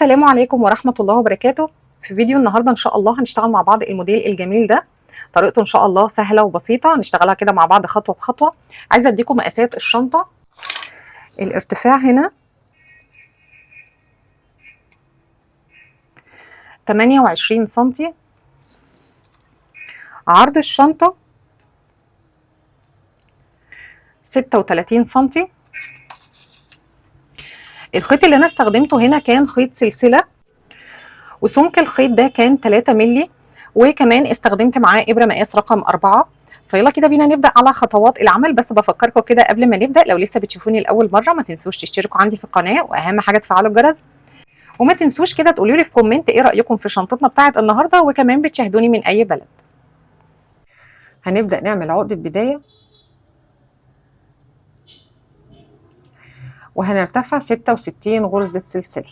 السلام عليكم ورحمة الله وبركاته. في فيديو النهاردة إن شاء الله هنشتغل مع بعض الموديل الجميل ده. طريقته إن شاء الله سهلة وبسيطة، هنشتغلها كده مع بعض خطوة بخطوة. عايزة أديكم مقاسات الشنطة. الارتفاع هنا 28 سنتي، عرض الشنطة 36 سنتي. الخيط اللي انا استخدمته هنا كان خيط سلسلة، وسمك الخيط ده كان 3 مللي، وكمان استخدمت معاه ابرة مقاس رقم 4. فيلا كده بينا نبدأ على خطوات العمل. بس بفكركم كده قبل ما نبدأ، لو لسه بتشوفوني لأول مرة ما تنسوش تشتركوا عندي في القناة، واهم حاجة تفعلوا الجرس، وما تنسوش كده تقولوا لي في comment ايه رأيكم في شنطتنا بتاعت النهارده، وكمان بتشاهدوني من اي بلد. هنبدأ نعمل عقدة بداية، وهنرتفع 66 غرزة سلسلة.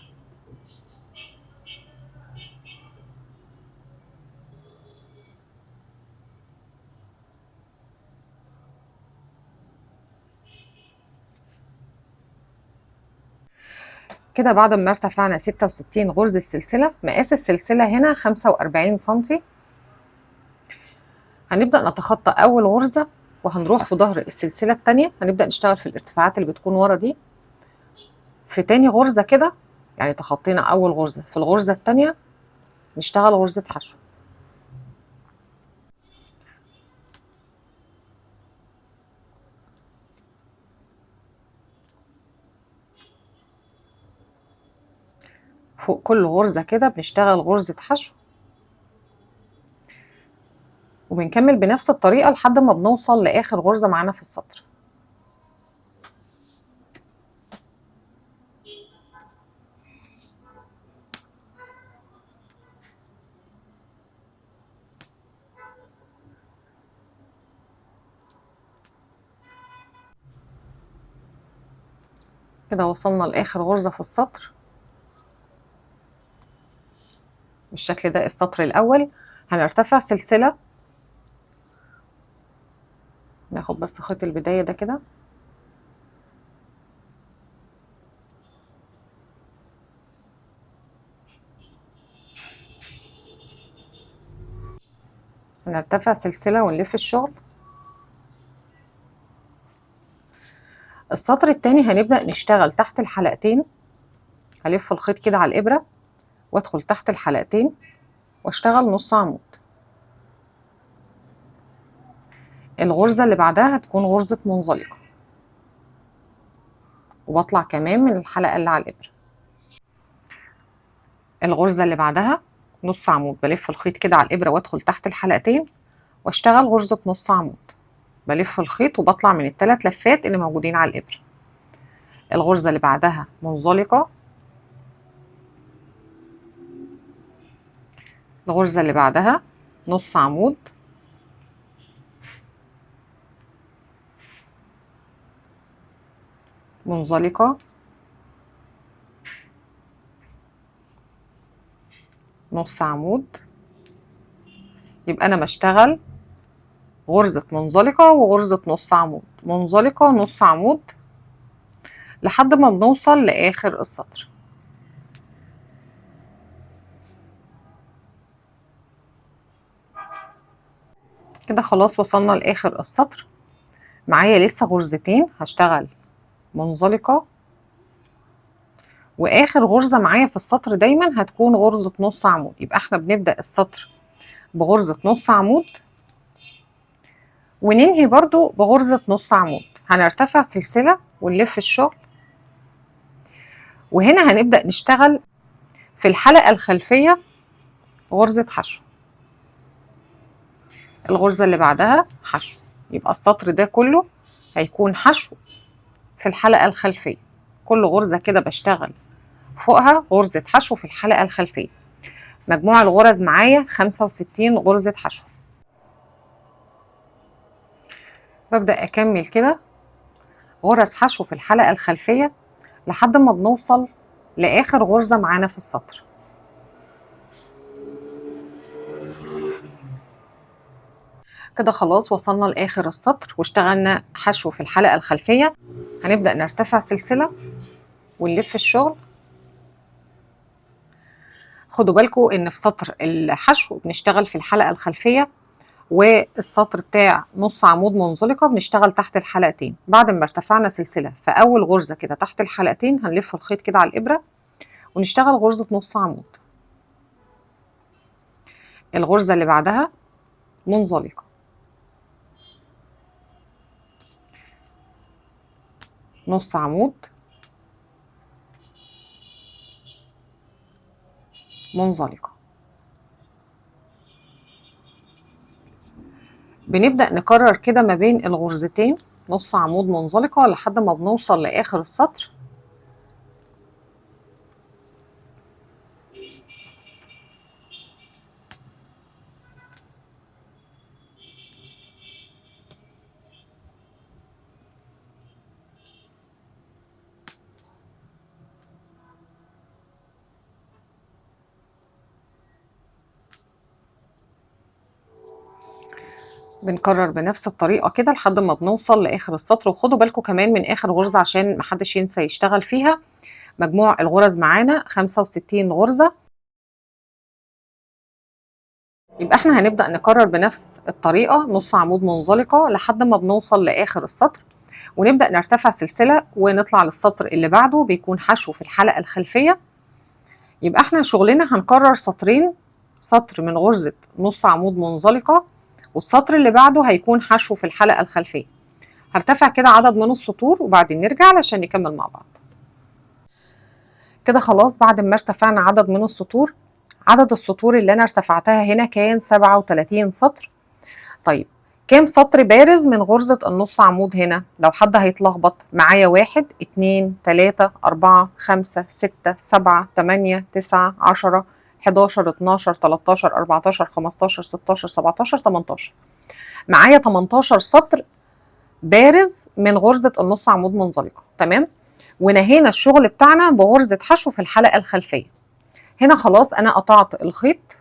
كده بعد ما ارتفعنا 66 غرزة سلسلة، مقاس السلسلة هنا 45 سنتي. هنبدأ نتخطى أول غرزة وهنروح في ظهر السلسلة التانية. هنبدأ نشتغل في الارتفاعات اللي بتكون ورا دي في تاني غرزة كده، يعني تخطينا أول غرزة، في الغرزة التانية نشتغل غرزة حشو. فوق كل غرزة كده بنشتغل غرزة حشو، وبنكمل بنفس الطريقة لحد ما بنوصل لآخر غرزة معانا في السطر. كده وصلنا لآخر غرزة في السطر بالشكل ده. السطر الأول هنرتفع سلسلة، ناخد بس خيط البداية ده كده، هنرتفع سلسلة ونلف الشغل. السطر التاني هنبدأ نشتغل تحت الحلقتين. هلف الخيط كده على الإبرة وادخل تحت الحلقتين واشتغل نص عمود. الغرزة اللي بعدها هتكون غرزة منزلقة، وبطلع كمان من الحلقة اللي على الإبرة. الغرزة اللي بعدها نص عمود، بلف الخيط كده على الإبرة وادخل تحت الحلقتين واشتغل غرزة نص عمود. بلف الخيط وبطلع من الثلاث لفات اللي موجودين على الإبرة. الغرزة اللي بعدها منزلقة، الغرزة اللي بعدها نص عمود، منزلقة، نص عمود. يبقى أنا بشتغل غرزة منزلقة وغرزة نص عمود، منزلقة نص عمود، لحد ما بنوصل لآخر السطر. كده خلاص وصلنا لآخر السطر. معايا لسه غرزتين، هشتغل منزلقة، وآخر غرزة معايا في السطر دايما هتكون غرزة نص عمود. يبقى احنا بنبدأ السطر بغرزة نص عمود وننهي برضو بغرزة نص عمود. هنرتفع سلسلة ونلف الشغل، وهنا هنبدأ نشتغل في الحلقة الخلفية غرزة حشو. الغرزة اللي بعدها حشو، يبقى السطر ده كله هيكون حشو في الحلقة الخلفية. كل غرزة كده بشتغل فوقها غرزة حشو في الحلقة الخلفية. مجموع الغرز معايا 65 غرزة حشو. ببدأ أكمل كده غرز حشو في الحلقة الخلفية لحد ما بنوصل لآخر غرزة معانا في السطر. كده خلاص وصلنا لآخر السطر واشتغلنا حشو في الحلقة الخلفية. هنبدأ نرتفع سلسلة ونلف الشغل. خدوا بالكم ان في سطر الحشو بنشتغل في الحلقة الخلفية، والسطر بتاع نص عمود منزلقة بنشتغل تحت الحلقتين. بعد ما ارتفعنا سلسلة في أول غرزة كده تحت الحلقتين هنلف الخيط كده على الإبرة ونشتغل غرزة نص عمود. الغرزة اللي بعدها منزلقة، نص عمود منزلقة. بنبدأ نكرر كده ما بين الغرزتين نص عمود منزلقة لحد ما بنوصل لآخر السطر. بنكرر بنفس الطريقة كده لحد ما بنوصل لآخر السطر. وخدوا بالكم كمان من آخر غرزة عشان محدش ينسى يشتغل فيها. مجموع الغرز معانا 65 غرزة. يبقى احنا هنبدأ نكرر بنفس الطريقة نص عمود منزلقة لحد ما بنوصل لآخر السطر، ونبدأ نرتفع سلسلة ونطلع للسطر اللي بعده بيكون حشو في الحلقة الخلفية. يبقى احنا شغلنا هنكرر سطرين، سطر من غرزة نص عمود منزلقة والسطر اللي بعده هيكون حشو في الحلقة الخلفية. هرتفع كده عدد من السطور وبعدين نرجع علشان نكمل مع بعض. كده خلاص بعد ما ارتفعنا عدد من السطور، عدد السطور اللي انا ارتفعتها هنا كان 37 سطر. طيب كام سطر بارز من غرزة النص عمود هنا؟ لو حد هيتلخبط معايا 1 2 3 4 5 6 7 8 9 10 11 12 13 14 15 16 17 18. معايا 18 سطر بارز من غرزة النص عمود منزلقة. تمام، ونهينا الشغل بتاعنا بغرزة حشو في الحلقة الخلفية. هنا خلاص انا قطعت الخيط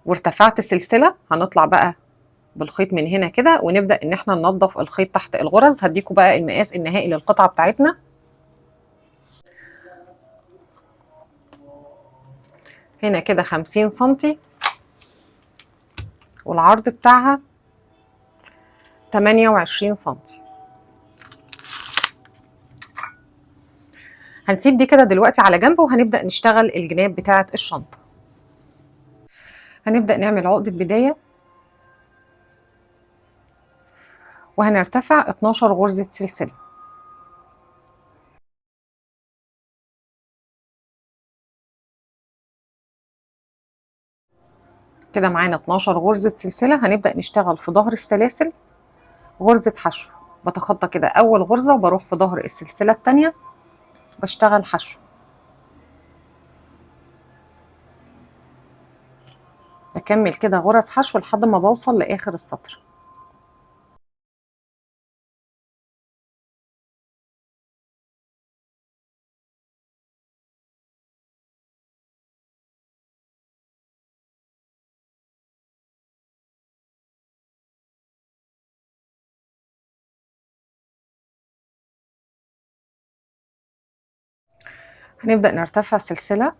وارتفعت السلسلة. هنطلع بقى بالخيط من هنا كده ونبدأ ان احنا ننظف الخيط تحت الغرز. هديكوا بقى المقاس النهائي للقطعة بتاعتنا. هنا كده 50 سنتي والعرض بتاعها 28 سنتي. هنسيب دي كده دلوقتي على جنب وهنبدأ نشتغل الجناب بتاعة الشنطة. هنبدأ نعمل عقدة بداية وهنرتفع 12 غرزة سلسلة. كده معانا 12 غرزة سلسلة. هنبدأ نشتغل في ظهر السلاسل غرزة حشو. بتخطى كده أول غرزة وبروح في ظهر السلسلة التانية بشتغل حشو. بكمل كده غرز حشو لحد ما بوصل لآخر السطر. هنبدأ نرتفع سلسلة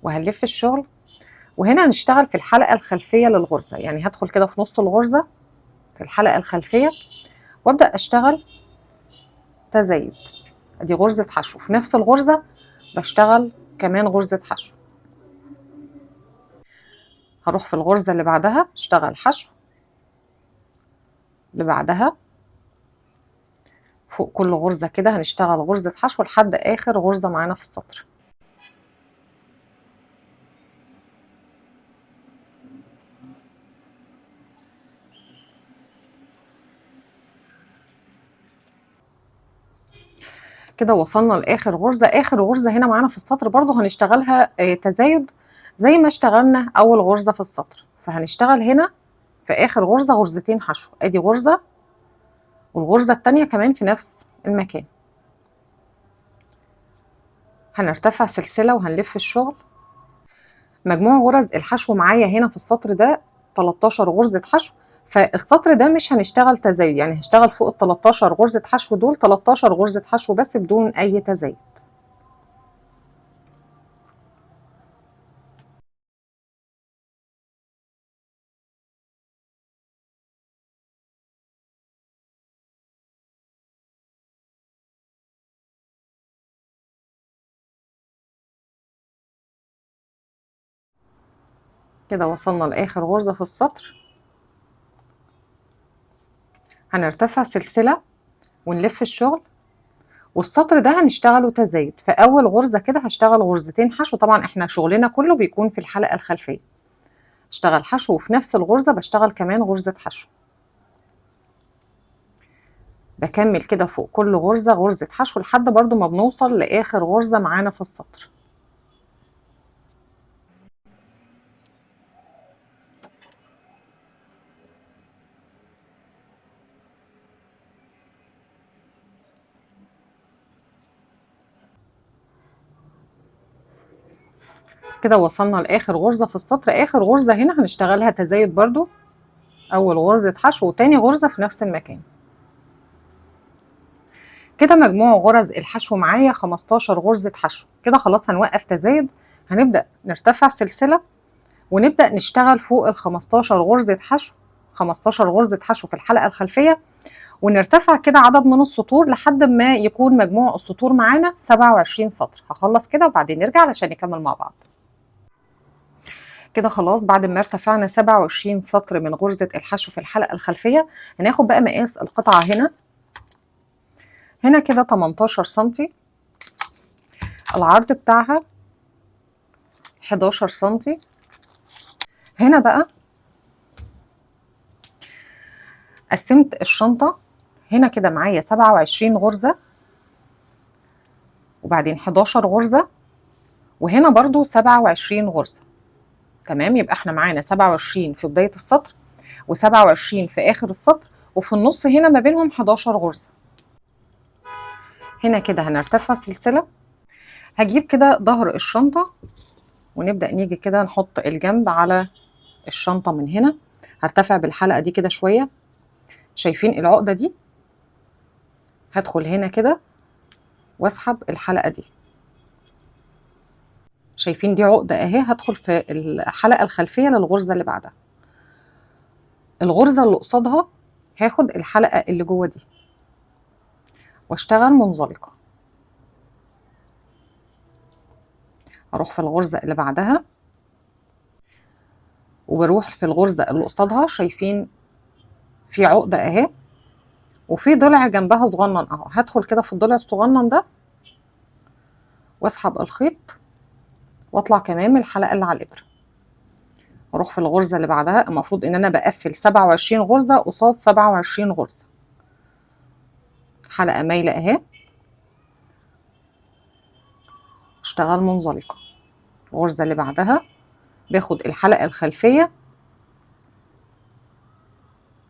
وهنلف الشغل، وهنا هنشتغل في الحلقة الخلفية للغرزة. يعني هدخل كده في نص الغرزة في الحلقة الخلفية وابدأ اشتغل تزايد. ادي غرزة حشو، في نفس الغرزة بشتغل كمان غرزة حشو. هروح في الغرزة اللي بعدها اشتغل حشو، اللي بعدها فوق كل غرزة كده هنشتغل غرزة حشو لحد آخر غرزة معانا في السطر. كده وصلنا لآخر غرزة. آخر غرزة هنا معانا في السطر برضو هنشتغلها تزايد زي ما اشتغلنا أول غرزة في السطر. فهنشتغل هنا في آخر غرزة غرزتين حشو، ادي غرزة والغرزة التانية كمان في نفس المكان. هنرتفع سلسلة وهنلف الشغل. مجموع غرز الحشو معايا هنا في السطر ده 13 غرزة حشو، فالسطر ده مش هنشتغل تزايد، يعني هشتغل فوق ال 13 غرزة حشو دول 13 غرزة حشو بس بدون أي تزايد. كده وصلنا لآخر غرزة في السطر. هنرتفع سلسلة ونلف الشغل، والسطر ده هنشتغله تزايد. في أول غرزة كده هشتغل غرزتين حشو، طبعا احنا شغلنا كله بيكون في الحلقة الخلفية. اشتغل حشو، وفي نفس الغرزة بشتغل كمان غرزة حشو. بكمل كده فوق كل غرزة غرزة حشو لحد برضو ما بنوصل لآخر غرزة معانا في السطر. كده وصلنا لآخر غرزة في السطر. آخر غرزة هنا هنشتغلها تزايد برضو، أول غرزة حشو وتاني غرزة في نفس المكان. كده مجموع غرز الحشو معايا 15 غرزة حشو. كده خلاص هنوقف تزايد، هنبدأ نرتفع سلسلة ونبدأ نشتغل فوق ال 15 غرزة حشو، 15 غرزة حشو في الحلقة الخلفية، ونرتفع كده عدد من السطور لحد ما يكون مجموع السطور معانا 27 سطر. هخلص كده وبعدين نرجع علشان نكمل مع بعض. كده خلاص بعد ما ارتفعنا 27 سطر من غرزة الحشو في الحلقة الخلفية، هناخد بقى مقاس القطعة هنا، هنا كده 18 سنتي، العرض بتاعها 11 سنتي. هنا بقى قسمت الشنطة، هنا كده معايا 27 غرزة وبعدين 11 غرزة، وهنا برضو 27 غرزة. تمام، يبقى احنا معانا 27 في بداية السطر و27 في آخر السطر، وفي النص هنا ما بينهم 11 غرزة. هنا كده هنرتفع سلسلة. هجيب كده ظهر الشنطة ونبدأ نيجي كده نحط الجنب على الشنطة من هنا. هرتفع بالحلقة دي كده شوية، شايفين العقدة دي؟ هدخل هنا كده واسحب الحلقة دي، شايفين دي عقدة اهي. هدخل في الحلقة الخلفية للغرزة اللي بعدها، الغرزة اللي قصادها هاخد الحلقة اللي جوه دي واشتغل منزلقة. هروح في الغرزة اللي بعدها وبروح في الغرزة اللي قصادها، شايفين في عقدة اهي وفي ضلع جنبها صغنن اهو. هدخل كده في الضلع الصغنن ده واسحب الخيط واطلع كمان من الحلقة اللي على الابرة. اروح في الغرزة اللي بعدها، المفروض ان انا بقفل 27 غرزة قصاد 27 غرزة. حلقة مايلة اهي، اشتغل منزلقة. الغرزة اللي بعدها باخد الحلقة الخلفية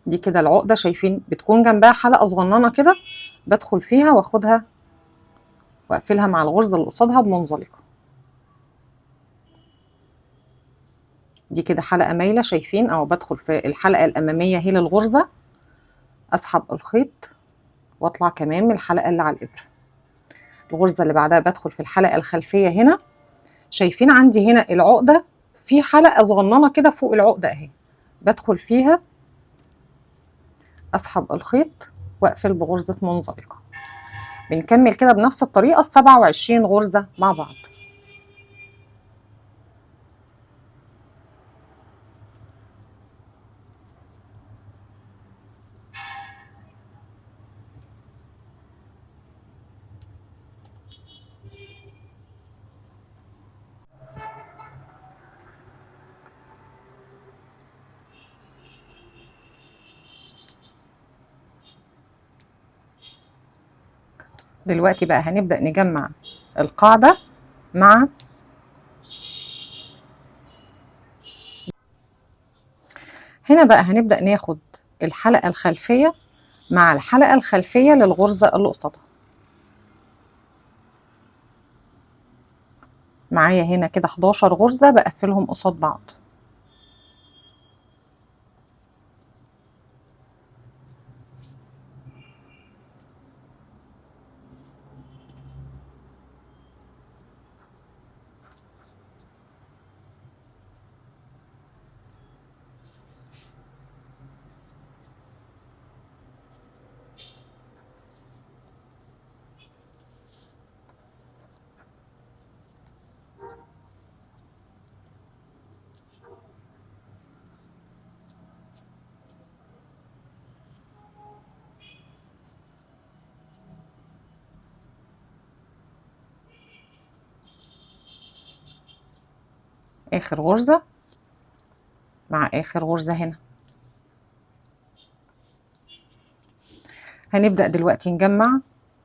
دي كده، العقدة شايفين بتكون جنبها حلقة صغننة كده، بدخل فيها واخدها واقفلها مع الغرزة اللي قصادها بمنزلقة. دي كده حلقة مايلة شايفين اهو، بدخل في الحلقة الأمامية هي للغرزة، اسحب الخيط واطلع كمان من الحلقة اللي على الإبرة. الغرزة اللي بعدها بدخل في الحلقة الخلفية هنا، شايفين عندي هنا العقدة في حلقة صغننة كده فوق العقدة اهي، بدخل فيها اسحب الخيط واقفل بغرزة منزلقة. بنكمل كده بنفس الطريقة 27 غرزة مع بعض. دلوقتي بقى هنبدأ نجمع القاعدة مع هنا بقى هنبدأ ناخد الحلقة الخلفية مع الحلقة الخلفية للغرزة اللي قصادها. معايا هنا كده 11 غرزة بقفلهم قصاد بعض. آخر غرزة مع آخر غرزة هنا. هنبدأ دلوقتي نجمع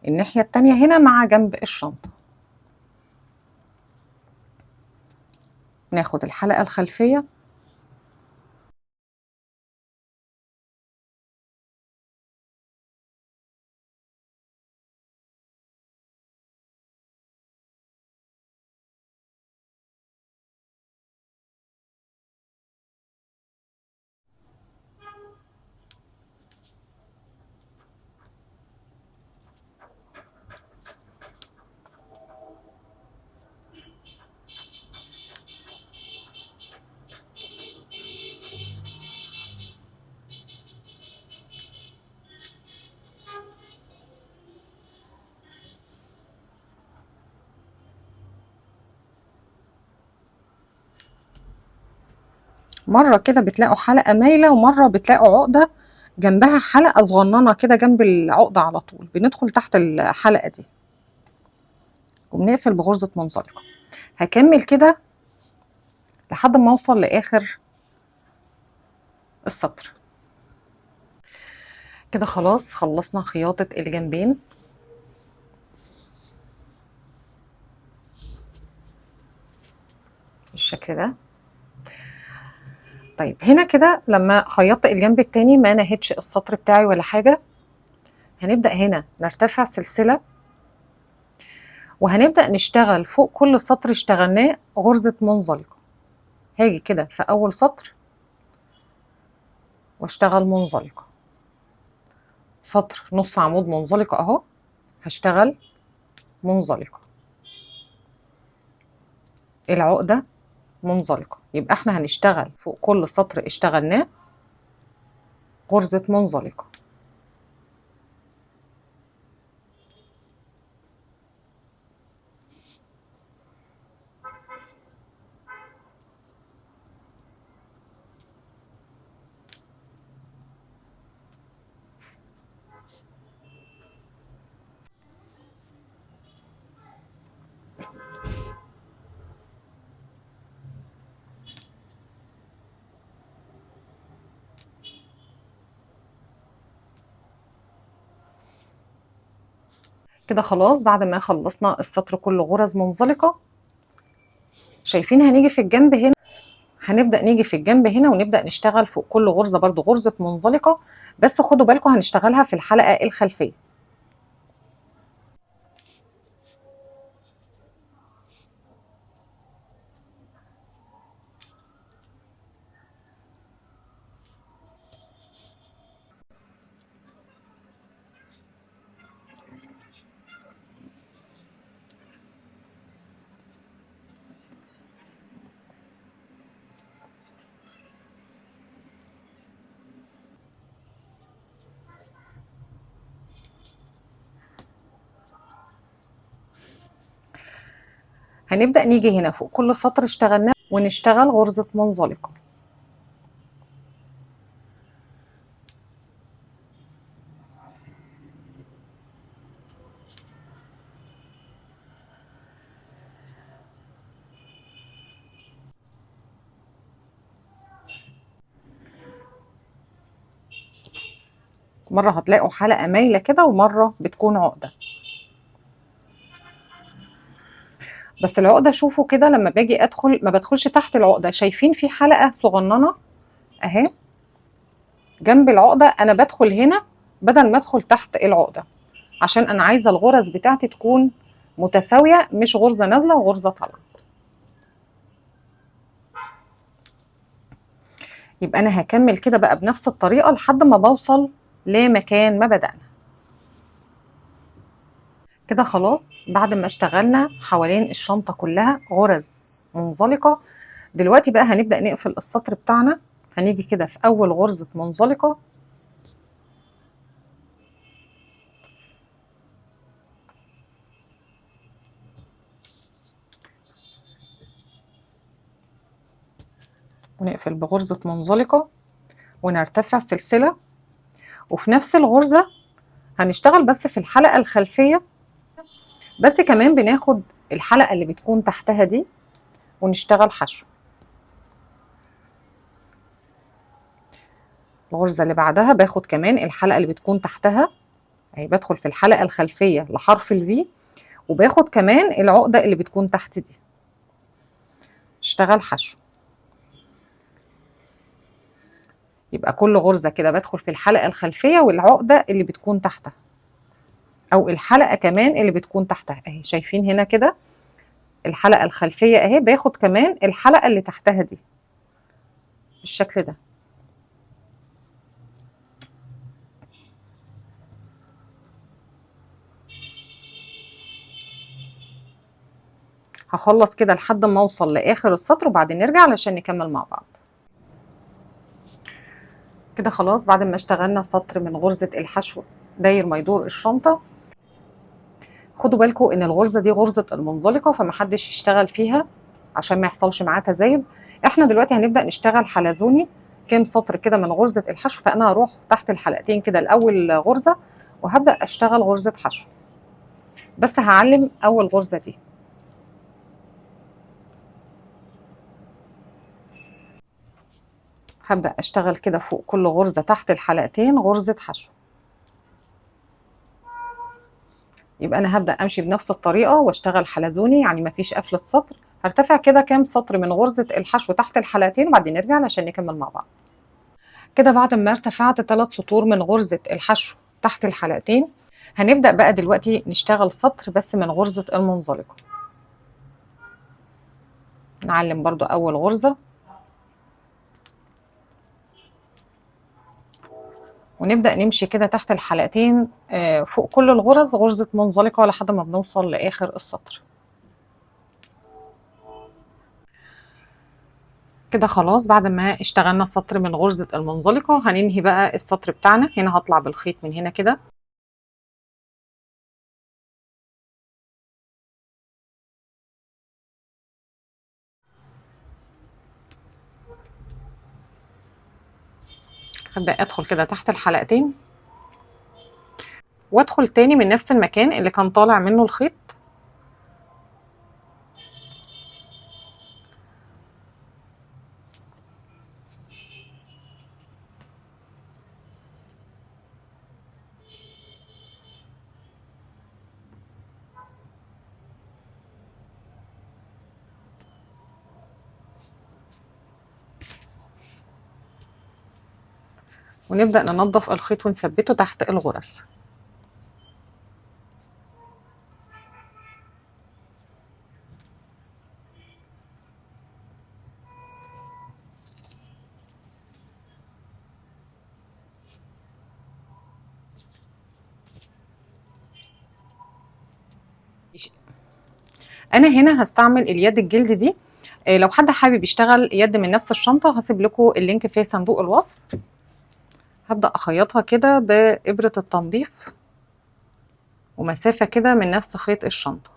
الناحية التانية هنا مع جنب الشنطة. ناخد الحلقة الخلفية مرة كده بتلاقوا حلقة مايلة، ومرة بتلاقوا عقدة جنبها حلقة صغننة كده جنب العقدة على طول. بندخل تحت الحلقة دي وبنقفل بغرزة منزلقة. هكمل كده لحد ما اوصل لآخر السطر. كده خلاص خلصنا خياطة الجنبين. بالشكل ده. طيب هنا كده لما خيطت الجنب التاني ما نهتش السطر بتاعي ولا حاجة. هنبدأ هنا نرتفع سلسلة، وهنبدأ نشتغل فوق كل سطر اشتغلناه غرزة منزلقة. هاجي كده في أول سطر واشتغل منزلقة، سطر نص عمود منزلقة اهو، هشتغل منزلقة، العقدة منزلقة. يبقى احنا هنشتغل فوق كل سطر اشتغلناه غرزة منزلقة. كده خلاص بعد ما خلصنا السطر كله غرز منزلقة. شايفين هنيجي في الجنب هنا، هنبدأ نيجي في الجنب هنا ونبدأ نشتغل فوق كل غرزة برضو غرزة منزلقة، بس خدوا بالكم هنشتغلها في الحلقة الخلفية. هنبدأ نيجي هنا فوق كل سطر اشتغلناه ونشتغل غرزة منزلقة. مرة هتلاقوا حلقة مايلة كده ومرة بتكون عقدة، بس العقدة شوفوا كده لما باجي ادخل ما بدخلش تحت العقدة، شايفين في حلقة صغننة اهي جنب العقدة، انا بدخل هنا بدل ما ادخل تحت العقدة عشان انا عايزة الغرز بتاعتي تكون متساوية، مش غرزة نازلة وغرزة طالعة. يبقى انا هكمل كده بقى بنفس الطريقة لحد ما بوصل لمكان ما بدأنا. كده خلاص بعد ما اشتغلنا حوالين الشنطة كلها غرز منزلقة، دلوقتي بقى هنبدأ نقفل السطر بتاعنا. هنيجي كده في أول غرزة منزلقة ونقفل بغرزة منزلقة ونرتفع سلسلة، وفي نفس الغرزة هنشتغل بس في الحلقة الخلفية، بس كمان بناخد الحلقة اللي بتكون تحتها دي ونشتغل حشو. الغرزة اللي بعدها باخد كمان الحلقة اللي بتكون تحتها اهي، بدخل في الحلقة الخلفية لحرف الفي، وباخد كمان العقدة اللي بتكون تحت دي. اشتغل حشو. يبقى كل غرزة كده بدخل في الحلقة الخلفية والعقدة اللي بتكون تحتها، او الحلقة كمان اللي بتكون تحتها اهي. شايفين هنا كده الحلقة الخلفية اهي، باخد كمان الحلقة اللي تحتها دي بالشكل ده. هخلص كده لحد ما اوصل لاخر السطر وبعدين نرجع علشان نكمل مع بعض. كده خلاص بعد ما اشتغلنا سطر من غرزة الحشو داير ما يدور الشنطة. خدوا بالكم ان الغرزة دي غرزة المنزلقة، فمحدش يشتغل فيها عشان ما يحصلش معاه تزايد. احنا دلوقتي هنبدأ نشتغل حلزوني كام سطر كده من غرزة الحشو، فانا هروح تحت الحلقتين كده الاول غرزة وهبدأ اشتغل غرزة حشو، بس هعلم اول غرزة دي. هبدأ اشتغل كده فوق كل غرزة تحت الحلقتين غرزة حشو. يبقى انا هبدأ امشي بنفس الطريقة واشتغل حلزوني، يعني مفيش قفلة سطر. هرتفع كده كام سطر من غرزة الحشو تحت الحلقتين وبعدين نرجع علشان نكمل مع بعض. كده بعد ما ارتفعت 3 سطور من غرزة الحشو تحت الحلقتين، هنبدأ بقى دلوقتي نشتغل سطر بس من غرزة المنزلقة. نعلم برضو اول غرزة ونبدأ نمشي كده تحت الحلقتين، فوق كل الغرز غرزة منزلقة لحد ما بنوصل لآخر السطر. كده خلاص بعد ما اشتغلنا سطر من غرزة المنزلقة هننهي بقى السطر بتاعنا. هنا هطلع بالخيط من هنا كده، هبدأ ادخل كده تحت الحلقتين وادخل تاني من نفس المكان اللي كان طالع منه الخيط. ونبدأ ننظف الخيط ونثبته تحت الغرز. أنا هنا هستعمل اليد الجلد دي، لو حد حابب يشتغل يد من نفس الشنطة هسيب لكم اللينك في صندوق الوصف. هبدأ أخيطها كده بإبرة التنظيف ومسافة كده من نفس خيط الشنطة.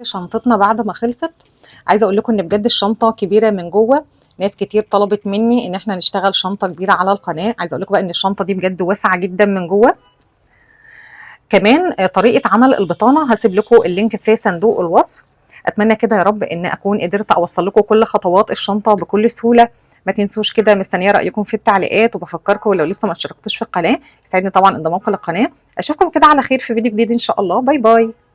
شنطتنا بعد ما خلصت، عايزه اقول لكم ان بجد الشنطة كبيرة من جوه. ناس كتير طلبت مني ان احنا نشتغل شنطه كبيرة على القناة. عايزه اقول لكم بقى ان الشنطة دي بجد واسعة جدا من جوه. كمان طريقه عمل البطانة هسيب لكم ال link في صندوق الوصف. اتمنى كده يا رب ان اكون قدرت اوصل لكم كل خطوات الشنطة بكل سهولة. ما تنسوش كده مستنيه رايكم في التعليقات، وبفكركم لو لسه ما اشتركتوش في القناة يسعدني طبعا انضمامكم للقناة. اشوفكم كده على خير في فيديو جديد ان شاء الله. bye bye.